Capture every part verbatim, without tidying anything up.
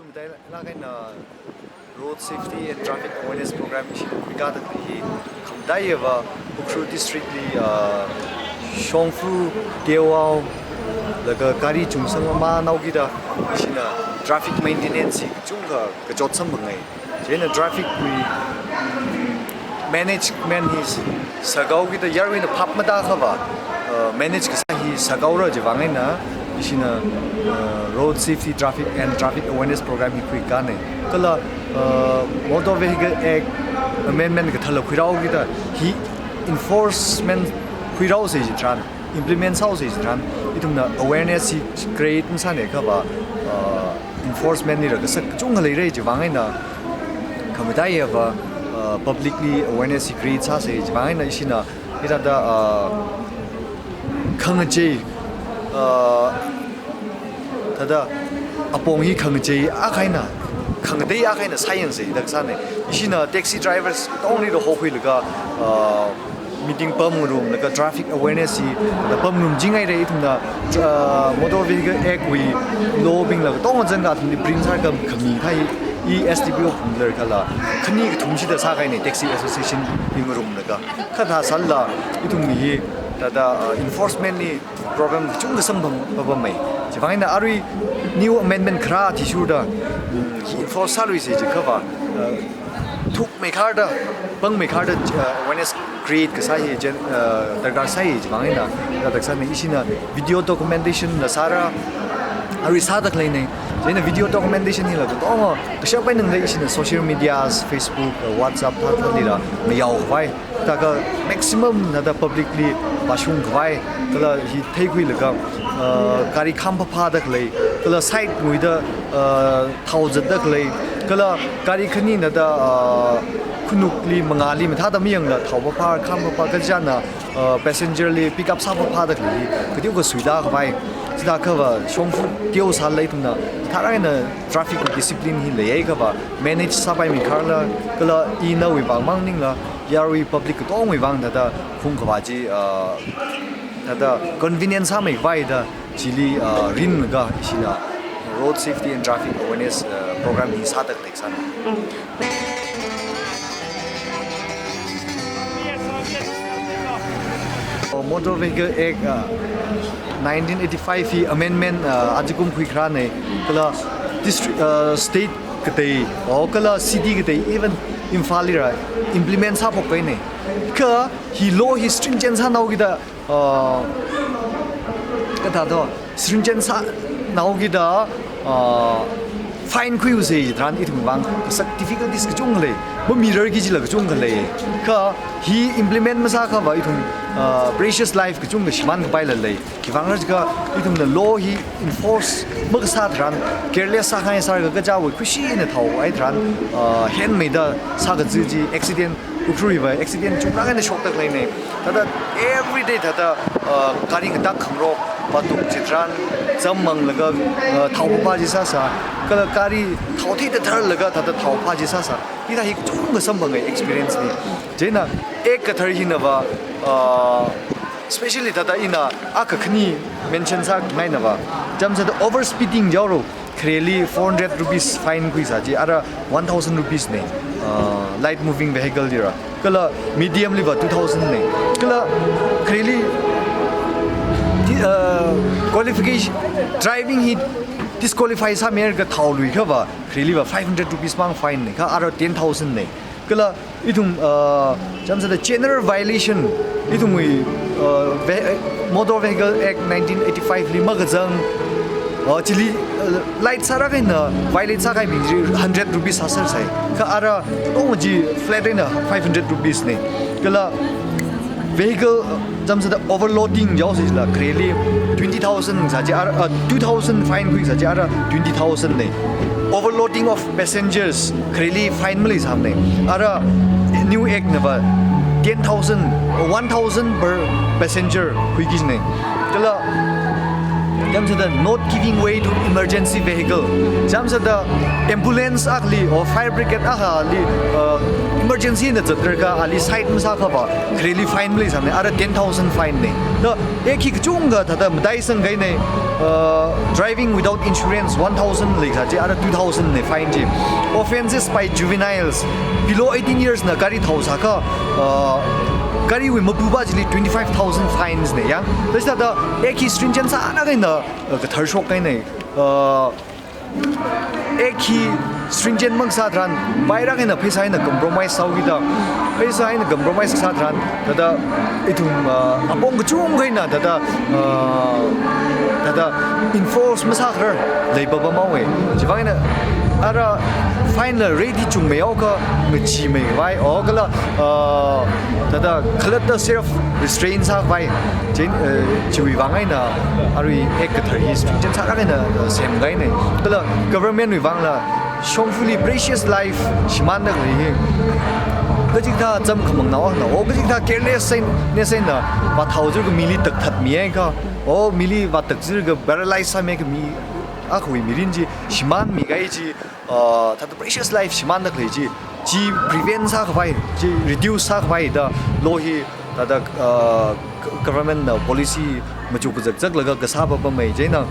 Matailāk eina road safety and traffic awareness program ishi khuikāda hi khamataiya va Ukhrul district li, uh, shongfa teowao laga gari chungsang mama naokida ishina traffic maintenance hi kachungkha kachot samphangai. Chieina traffic wui management hi sākaokida yaruina phap matākha va, uh, manage kasā hi sākaora chiwui vang eina ishina, uh, road safety traffic and traffic awareness program hi khuikānei. Kala, uh, Motor Vehicle Act Amendment kathāla khuiraokida hi enforcement khuiraosei chitharan, implement sāhaosei chitharan, ithumna awareness hi create masānakha va, uh, enforcement li rākasak kachungkha leirei chiwui vang eina khamataiya va, uh, public li awareness hi create sāsei chiwui vang eina ishina hithāda, uh, khangachei, uh, thāda apong hi khangachei akha eina, khangatei akha eina sāyangsei da kasānei. Ishina taxi drivers tongli da hokhuilaga, uh, meeting pamngarumlaga traffic awareness hi da pamngarum jingairei. Ithumna, uh, Motor Vehicle Act wui law bingla katonga zanga athumli bring sākam khami thai i S D P O phungler kala khani kathum shida sākahainei taxi association li ngarumlaga. Kha thāsālala ithumwui hi thāda, uh, enforcement li problem kachungkha samphang papamei. Chiwui vang eina arui new amendment kharā athishurda, mm, hi enforce sāluisei jiakha va, uh, thukmeikharda, pangmeikharda, uh, awareness create kasā hi jen, uh, darkar sāi chiwui vang eina, thāda kasānei. Ishina video documentation la sāra, arui sāda khaleinei. Chieina video documentation hila katonga kashap eina ngalei ishina social medias, Facebook, uh, WhatsApp thāthālila ngayaokhavai. Thākha maximum nada public li vāshungkhavai, kala hi theikhuilaga, uh, gari khamphāphāda khalei, kala side nguida, uh, thao zatda khalei, kala gari khani nada, uh, khanukli mangāli mathāda mayangla thao phāphā, khamphāphā kachāna, uh, passenger li pick up sāphāphāda khalei, kateokha suitākhavai. Chithākha va shongfa teosālala ithumna tharan eina traffic discipline hi leiakha va manage sāpaimeikharla, kala inawui vang mang maningla, yarui public katongawui vang thāda phungkhavai chi, uh, thāda convenience sāmeikhavai da chili, uh, rinlaga ishina road safety and traffic awareness, uh, program hi sāda khalei kasāna. Motor Vehicle Act, uh, nineteen eighty-five hi amendment, uh, ajakum khuikharānei, kala district, uh, state katei, o kala city katei, even Imphal lira implement sāphokkahainei. Kha hi law hi stringent sānaokida, uh, kathāda, stringent sānaokida, uh, fine khuiusei tharan ithumwui vang kasak difficulties kachungkha lei, mamirarki jila kachungkha lei. Kha hi implement masāakha va ithum, uh, precious life kachungkha shimānkapaila lei. Khiwuivang khala jiakha ithumna law hi enforce makasā tharan, careless sākhangai sālaga kachāwui khuishina thaohai tharan, uh, henmeida sākazi chi accident, Ukhrul hiva accident chungda eina shokda khaleinei. Thāda everyday thāda, uh, gari ngatak khangarok vātuk chitharan, zam manglaga, uh, thao phāphā chi sāsā, kala gari thao theida tharlaga thāda thao phā chi sāsā. Hithā hi kachungkha samphangai experience li. Chieina Act kathar hina va, uh, especially thāda ina akha khani mention sāngaina va, chāmsāda overspeeding jaoro, khareli four hundred rupees fine khuisā chi, ara one thousand rupees nei, uh, light moving vehicle lira. Kala medium li va two thousand nei. Kala khareli, uh, qualification, driving hi disqualify sāmiakha thaoluikha va, khareli va five hundred rupees mang fine nei, kha ara ten thousand nei. Kala ithum, uh, chāmsāda general violation, ithumwui, uh, ve-, Motor Vehicle Act nineteen eighty-five li makazang, uh, chili, uh, light sālaga eina violate sākahaibing chi hundred rupees sāser sai. Kha ara tong chi flat eina five hundred rupees nei. Kala vehicle, uh, chāmsāda overloading jaosila khareli twenty thousand sā chi ara, uh, two thousand fine khuisā chi ara twenty thousand nei. Overloading of passengers khareli fine maleisāmanei. Ara new act na va ten thousand, one thousand per passenger khuiki nei. Kala Chāmsāda not giving way to emergency vehicle. Chāmsāda ambulance akhali or fire brigade akhali, uh, emergency na zatraka ali side masākhava, khareli fine maleisāmana, ara ten thousand fine na. Da, act hi kachungkha thāda mataisang kahaina, uh, driving without insurance one thousand leisā chi, ara two thousand na fine chi. Offences by juveniles, below eighteen years na gari thaosākha, uh, gariwui mapupa chili twenty-five thousand fines na ya. Thāda act hi stringent sālāk eina, uh, kathar shok kahaina. Uh, act hi stringent makasā tharan, pairak eina pheisā eina compromise sāhaoki da. Pheisā eina compromise kasā tharan, thāda ithum, uh, apong kachungkha eina thāda, uh, thāda enforce masākharar leipapam haowa. Chivang eina ara fine la rate hi chungmeihaokha ngacheemeikhavai, o kala, uh, thāda khalatta self restraint sākhavai. Chieina, uh, chiwui vang eina arui act kathar hi stringent sālāk eina, uh, semkahaina. Kala government wui vangla shongfali precious life shimānda khalei hi kachikathā chāmkhamangnao na, o kachikathā carelessness eina vāthaochiakha mili takthatmiakha, o mili vātakchiakha paralyze sāmiakha mi akhawui mirin chi shimānmi kahai chi, uh, thāda precious life shimānda khalei chi, chi prevent sākhavai, chi reduce sākhavai da law hi thāda, uh, government na policy machuk kazakzaklaga kasāpapamei. Chieina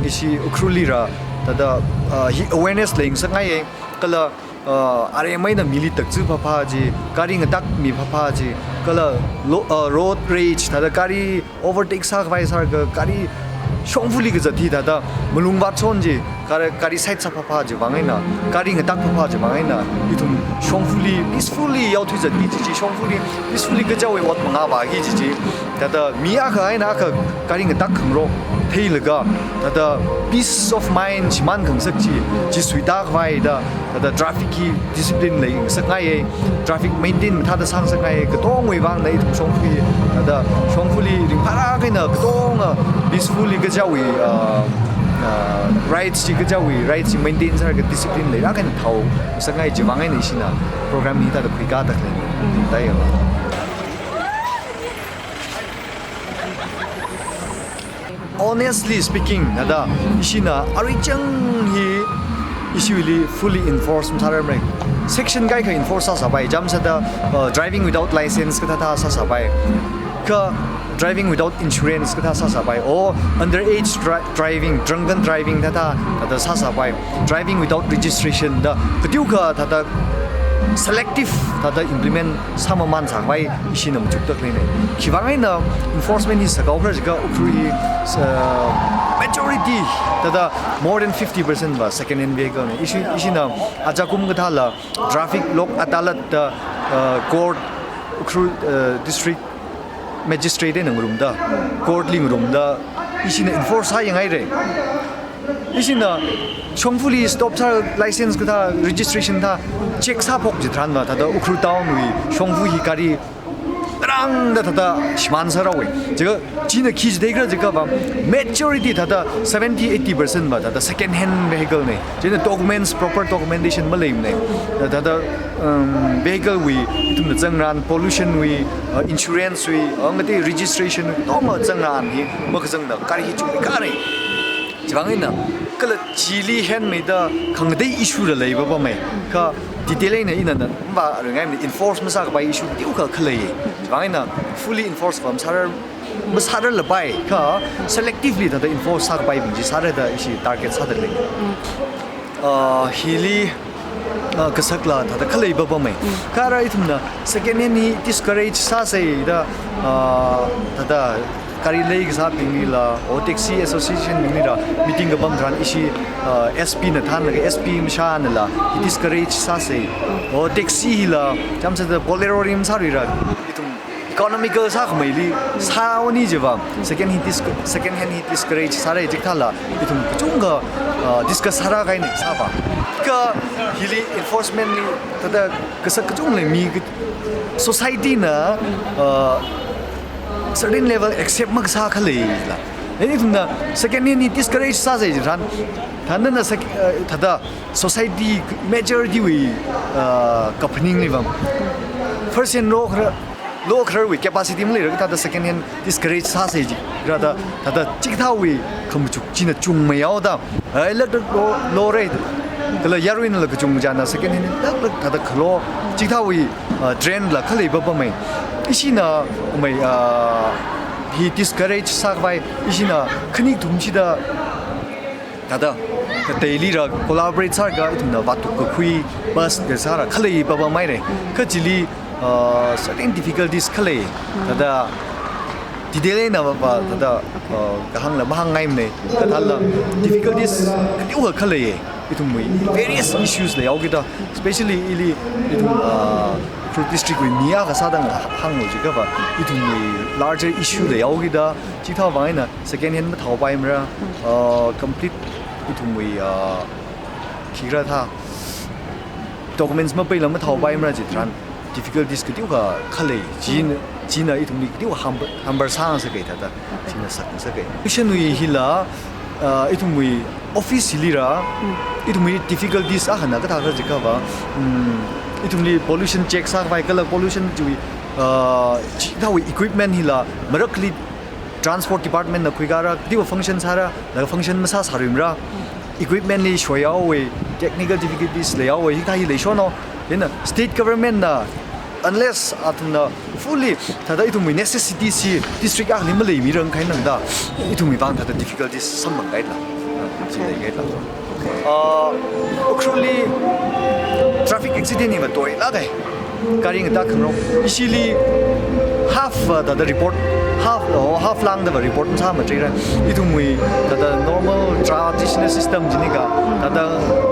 ishi Ukhrulli rā thāda, uh, hi awareness leingasakngaiya. Kala, uh, aremai eina mili takchi phapha chi, gari ngatakmi phapha chi, kala lo-, uh, road rage, thāda gari overtake sākhavai sālaga gari shongfali kazat hi thāda malung vātshon chi, gari, gari side sā phapha chivang eina, gari ngatak phapha chivang eina, ithum shongfali, peacefully yaothui zatki kaji chi, shongfali, peacefully kachaowui ot mangā vāki kaji chi. Thāda mi akha eina akha gari ngatak khangarok theilaga, thāda peace of mind shimānkhangasak chi, chi suitākhavai da, thāda traffic hi discipline leingasakngaiya, traffic maintain mathāda sāngasakngaiya, katongwui vang eina ithum shongfali, thāda shongfali ringphālāk eina katonga peacefully kachaowui, uh, uh, rights chi, kachaowui rights chi maintain sālaga discipline leilāk eina thaongasakngai chivang eina ishina program hi thāda khuikāda khalei. Taiya. Honestly speaking, thāda ishina aruichang hi ishiwuili fully enforce masārarmara. Section kaikha enforce sāsāpai, chāmsāda, uh, driving without license kathā thā sāsāpai. Kha driving without insurance kathā sāsāpai. O underage dri-, driving, drunken driving thāda, thāda sāsāpai. Driving without registration da kateokha thāda selective thāda implement sāmamān sākhavai ishina machukda khaleina. Khivang eina enforcement hi sākahao khala jiakha Ukhrul hi, uh, majority thāda more than fifty percent va second hand vehicle na. Ishi, ishina ajakum kathāla traffic lok adalat da, uh, court, Ukhrul, uh, district magistrate eina ngarumda, court li ngarumda, ishina enforce sāyanghaira. Ishina shongfali stop sā, license kathā, registration thā check sāphok chitharanva, thāda Ukhrul town wui shongfa hi gari rāngda thāda shimān sāhaowa. Chiakha china khi jidai khala jiakhava, majority thāda seventy eighty percent va thāda second hand vehicle na. Chieina documents, proper documentation maleimana. Thāda, um, vehicle wui ithumna zangran, pollution wui, uh, insurance wui, uh, ngatei registration wui, tongma zangran hi makazangda gari hi chungmeikāra. Chivang eina kala chili henmeida khangatei issue la leipapamei. Kha detail eina ina na mavāringaimana, enforce masākapai issue teokha khalei. Chivang eina fully enforce va masārar, masārarlapai, kha selectively thāda enforce sākapaibing chi sāra da ishi target sāda lei. Uh, hili, uh, kasakla thāda khalei papamei. Kha ara ithumna second hand hi discourage sāsei da, uh, thāda gari leikasābinglila, o taxi association binglila meeting kapam tharan ishi, uh, S P na thānlaga S P mashānala hi discourage sāsei. O taxi hila, chāmsāda Bolero rim sāluira, ithum economical sākhameili sāhaoni jiva, second hand dis-, second hand hi discourage sāra jikathāla, ithum kachungkha, uh, discuss sārākahaina sāva. Kha hili enforcement li thāda kasak kachungkha lei, mi ka-, society na, uh, certain level accept makasā khaleila. Ithumna second hand hi discourage sāsei jitharan, thānana sec-, uh, thāda society majority wui, uh, kaphaningliva first hand lokharar, lokhararwui capacity maleira kathāda second hand discourage sāsei ji. Rāda, thāda chikathāwui khamachuk china chungmeihaoda, ai, laklak lo, lorei. Kala yaruinala kachungchāna second hand laklak thāda khalo, chikathāwui, uh, trend la khalei papamei. Ishina, mei, uh, hi discourage sākhavai, ishina khani kathum chida, thāda, kateilira collaborate sālaga ithumna vātuk kakhui, bus kasāla khalei papameira. Kha chili, uh, certain difficulties khalei. Thāda, detail eina papa, thāda, uh, kahāngla mahāngngaimana. Kathāla difficulties kateokha khalei. Ithumwui various issues leihaokida, especially ili ithum, uh, Ukhrul district wui mi akha sāda ngahānglui jiakhava, ithumwui larger issue leihaokida, chithāwui vang eina second hand mathaopaimara, uh, complete ithumwui, uh, khikhala thā documents mapeila mathaopaimara chitharan difficulties kateokha khalei, china, china ithumli kateokha hamper, hamper sāngasakei thāda, china sakngasakei. Pollution wui hila, uh, ithumwui office hilira, ithumwui difficulties akhana kathākhala jiakhava, um, ithumli pollution check sākhavai kala pollution chiwui, uh, chikathāwui equipment hila, marākhali transport department na khuikara, kateokha function sāra, laga function masāsāluimara. Equipment li shoihaowei, technical difficulties leihaowei, hikathā hi leishonao. Chieina state government na, unless athumna fully, thāda ithumwui necessities hi district akhali maleimiranglakha eina da, ithumwui vang thāda difficulties samphang kahaila. Chi lei kahaila. Uh, Ukhrulli traffic accident hiva toilāka. Gari ngatak khangarok. Ishili half, uh, thāda report, half, oh, half lāngda va report masāmateira. Ithumwui thāda normal traditional system chini kha, thāda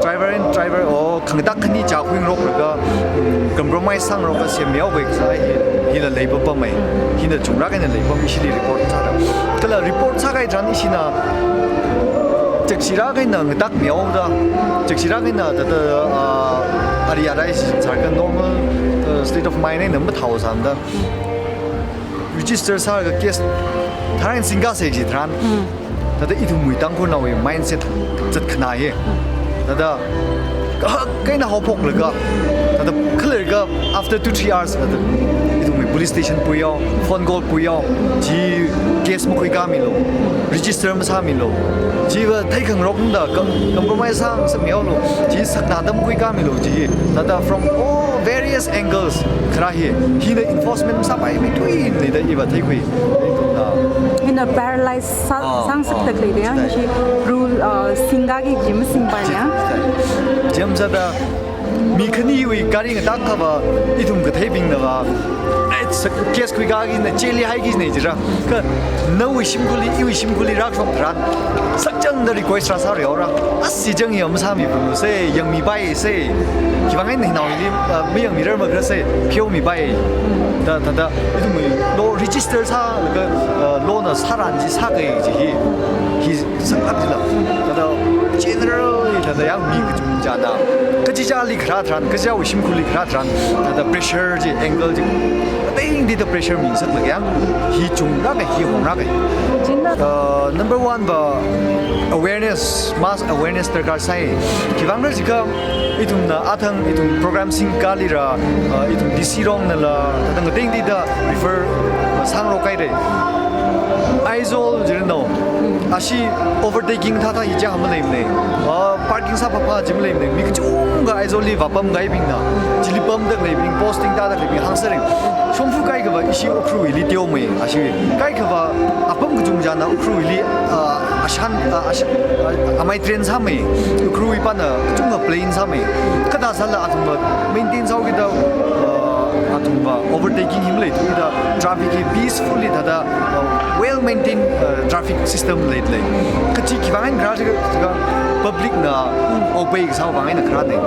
driver and driver, oh, khangatak khani chākhui ngaroklaga, mm, compromise sāngarokla semmihaowa kasā hi, hila lei papamei. Hina chungrāk eina lei pam ishili report sāra. Kala report sākahai tharan ishina chakshirāk eina ngatakmihaoda, chakshirāk eina thāda, ah, ari arai sālaga normal, uh, state of mind eina mathao sāmada, register sālaga case tharan singkasei chitharan, thāda ithumwui Tangkhulnaowui mindset zatkhanā hi. Thāda kahak eina haophoklaga, thāda khaleilaga after two, three hours thāda ithumwui police station puihao, phone call puihao, chi case makhuikāmilu, register masāmilu, chiva theikhangarokda com-, compromise sāngasakmihaolu, chi saknāda makhuikāmilu, chi thāda from all various angles kharā hi, hina enforcement masāpaimeithuimanei da iva theikhui. Hina paralyze sā-, ah, sāngasakda khalei da yang, chithāda. Chi rule, uh, singkaki chi masingpaimei yang. Chi-, chithāda. Chieina thāda mi khaniwui gari ngatak khava ithum katheibingna va, eh, sa-, case khuikāki na, jail li haiki na jira. Kha nawui shimkhurli, iwui shimkhurli rākashok tharan, sakchangda request rāsāra yaora. Asi chang ya masāmiphunglu sei, yangmipaisei. Khiwuivang eina naonao hili, uh, mayangmirarmara sei, pheomipai. Thāda, thāda, ithumwui law register sālaga, uh, law na sāran chi sākahai chi hi, hi saklāk chila. Thāda general thāda yang mi kachungchāna, kachichāli kharā tharan, kachichāwui shimkhurli kharā tharan, thāda pressure chi, angle chi, atingli thāda pressure misaklaga yang, hi chungrāka, hi hongrāka. China. Uh, number one va awareness, mass awareness darkar sai. Khiwuivang khala jiakha, ithumna athang, ithum program singkalira, uh, ithum D C rongnala, thāda ngateida refer, uh, sāngarok kahaira. Aizawl jirano, ashi overtaking thāthā hi chā maleimanei. Uh, parking sāphāphā chi maleimanei. Mi kachungkha Aizawl li vāpam kahaibingna, chili pamda khaleibing, posting tāda khaleibing hāngserra. Shongfa kaikhava ishi Ukhrulli teomei, ashi kaikhava apam kachungchāna Ukhrulli, ah, ashan, ah, asha-, ah, amei train sāmei, Ukhrulwui pana kachungkha plain sāmei. Kathāda sālala athumva maintain sāhaokida, ah, athumva overtaking hi maleithuda, traffic hi peacefully thāda, ah, well maintained, ah, traffic system leidalei. Kachi khiwuivang khala jiakha, public na obey kasāwui vang eina kharānei.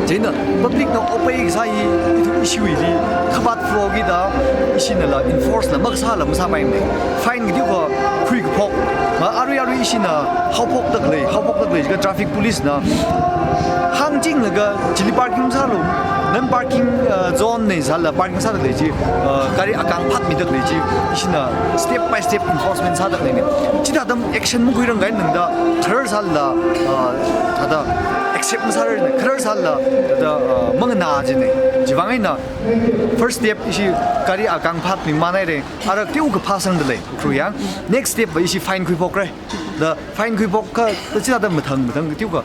Chieina public na obey kasā hi ithum ishiwuili khavāt phokida, ishinala enforce la makasāla masāpaimei. Fine kateokha khuikaphok. Ma arui arui ishina haophokda khalei, haophokda khalei jiakha traffic police na hāngchinglaga chili parking masālu, non parking, uh, zone nei sālala parking sāda khalei chi, uh, gari akang phatmida khalei chi, ishina step by step enforcement sāda khaleina. Chithāda action makhuirang kahai tangda, thar sālala, uh, thāda accept masārar ne, kharar sālala, thāda, uh, manganā jine. Chivang eina first step ishi gari akang phātmi manai re, ara kateokha phāsangda lei, Ukhrul yang. Next step va ishi fine khuiphokra. Da fine khuiphok kha, da chithāda mathang, mathang kateokha.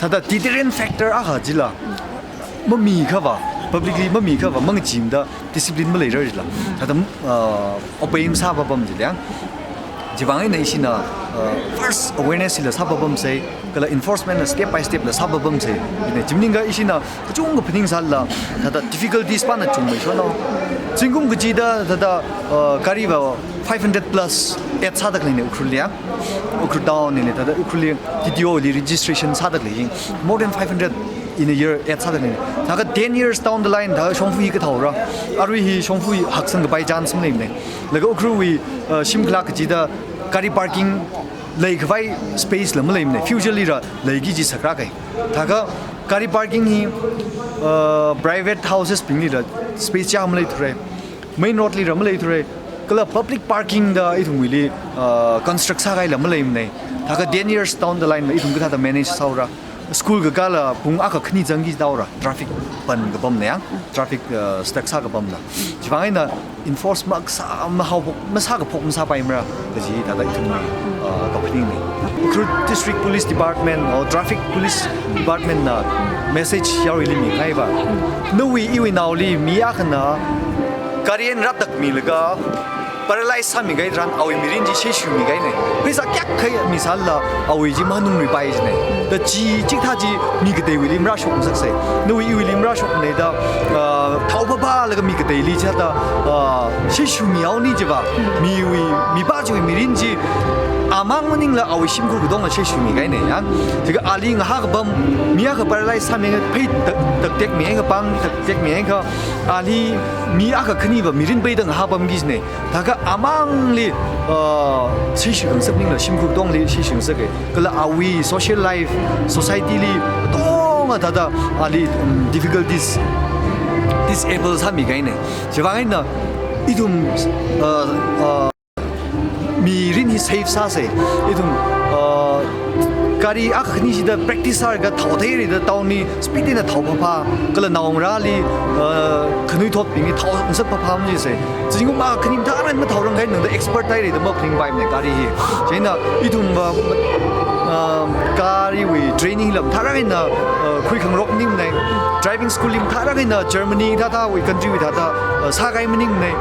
Thāda deterrent factor akha chila. Mamikhava, publicly mamikhava, mangachimda discipline maleirar jila. Thāda, uh, obey masāpapam jila. Chivang eina ishina, uh, first awareness hila sāpapamsei, kala enforcement na step by step la sāpapamsei. Ine, chi maningakha ishina kachungkha phaning sālala, thāda difficulties pana chungmei shono. Zingkum kachida, thāda, uh, gari va five hundred plus add sāda khaleine Ukhrul li ya. Ukhrul town li, thāda Ukhrul li T D O li registration sāda khalei hi. More than five hundred in a year add sāda khaleine. Thākha ten years down the line, thākha shongfa hi kathāora. Arui hi shongfa hi haksang kapai chance maleimane. Laga Ukhrulwui, uh, shimkhalatta kachida gari parking leikhavai space la maleimane. Future lira leiki chi sakra kai. Thākha gari parking hi, uh, private houses bingli ra space chiyākha maleithura. Main road lira maleithura. Kala public parking da ithumwuili, uh, construct sākahaila maleimane. Thākha ten years down the line ithum kathāda manage sāhaora. School kakāla pung akha khani zangki taora. Traffic pan kapamna ya. Traffic, uh, stuck sākapamna. Chivang eina enforce masā, mahaophok, masākaphok masāpaimara kaji thāda ithumwui, uh, kaphaningne. Ukhrul District Police Department or Traffic Police Department na message yaruili mingaiva. Nawui iwui naoli mi akhana gari eina rātakmilaga paralyze sāmikahai tharan awui mirin chi sheshuimikahaine. Pheisā kayākha misālala awui chi manungripai jine. Da chi chikathā chi mi kateiwuili marāshokngasaksei. Nawui iwuili marāshokngaida, ah, thao phaphālaga mi kateili chithāda, ah, sheshuimihaoni jiva. Miwui, mipā chiwui mirin chi amang maningla awui shimkhur katonga sheshuimikahaine ya. Chikha ali ngahā kapam, mi akha paralyze sāmiakha phei tak, taktekmiakha pāng, taktekmiakha ali mi akha khaniva mirin peida ngahā pamki jine. Thākha amangli, uh, sheshuingasak maningla shimkhur katongli sheshuingasake. Kala awui social life, society li katonga thāda ali, um, difficulties, disable sāmikahaine. Chivang eina ithum, uh, uh, mirin hi save sāsei. Ithum, uh, gari akha khani chida practice sālaga thao theirida town li speed eina thao phaphā, kala naongarāli, uh, khanuithotbingli thao ngasak phaphā majisei. Zingkum akha khani mathāran mathaorangkahai nangda expert hairida maphaningpaimane gari hi. Chieina ithumva, uh, gariwui training la mathāran eina, uh, khuikhangarok maningmane. Driving school li mathāran eina Germany thāthāwui country wui thāda, uh, sākahai maningmane.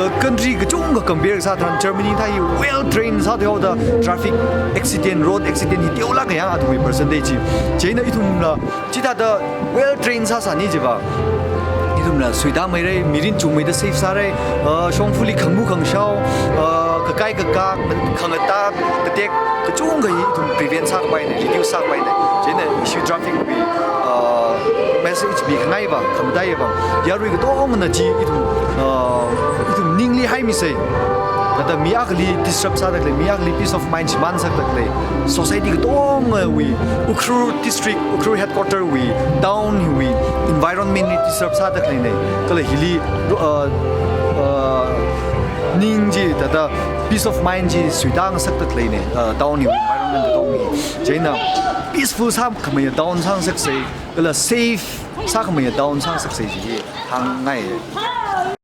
Uh, country kachungkha compare sā tharan Germany thā hi well trained sāthuihaoda traffic accident, road accident hi teolāk ya athumwui percentage chi. Chieina ithumla chithāda well trained sāsāni jiva. Ithumla suitāmeira, mirin chungmeida save sāra, uh, shongfali khangmu khangshao, uh, kakai kakak, khangatā, katek, kachungkha hi ithum prevent sākapaine, reduce sākapaine. Chieina issue traffic wui, uh, message mikahaiva, khamataiva. Yarui katongana chi ithum, uh, ithum ningli haimisei. Thāda mi akhali disrupt sāda khalei, mi akhali peace of mind shimān sāda khalei. Society katongawui, Ukhrul district, Ukhrul headquarter wui, town wui, environment li disrupt sāda khaleine. Kala hili, uh, uh, ning chi thāda peace of mind chi suitā ngasakda khaleine, uh, town wui environment katongawui. Chieina peaceful sākhameiya town sāngasaksei, kala safe sākhameiya town sāngasaksei chi hāngngai.